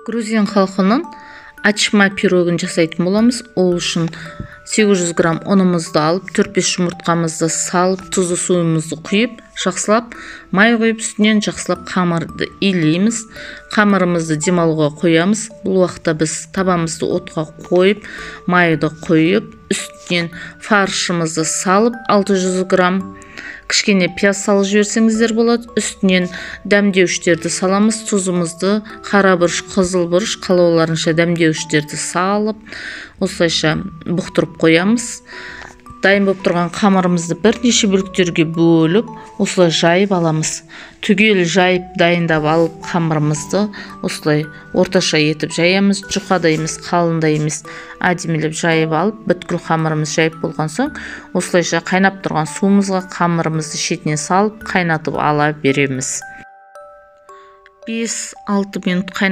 Грузин халқының ачма пирогын жасайтын боламыз. Ол үшін 800 грамм ұнымызды алып, 4-5 жұмыртқамызды салып, тұзды суымызды құйып, жақсылап май құйып, үстінен жақсылап қамырды илейміз. Қамырымызды демалуға қоямыз. Бұл уақытта біз табамызды отқа қойып, майды құйып, үстінен фаршымызды салып, 600 грамм кішкене пияз салып жіберсеңіздер болады. Үстінен дәмдеуіштерді саламыз, тұзымызды, қара бұрыш, қызыл бұрыш, қалауларынша дәмдеуіштерді салып, осылайша бұқтырып қоямыз. Дайын болып тұрған қамырымызды бірнеше бөліктерге бөліп, осылай жайып аламыз. Түгел жайып дайындап алып қамырымызды осылай орташа етіп жаямыз, жұқа да емес, қалын да емес, әдемілеп жайып алып, бүткіл қамырымыз жайып болған соң, осылайша қайнап тұрған суымызға қамырымызды шетіне салып, қайнатып ала береміз. 5-6 минут.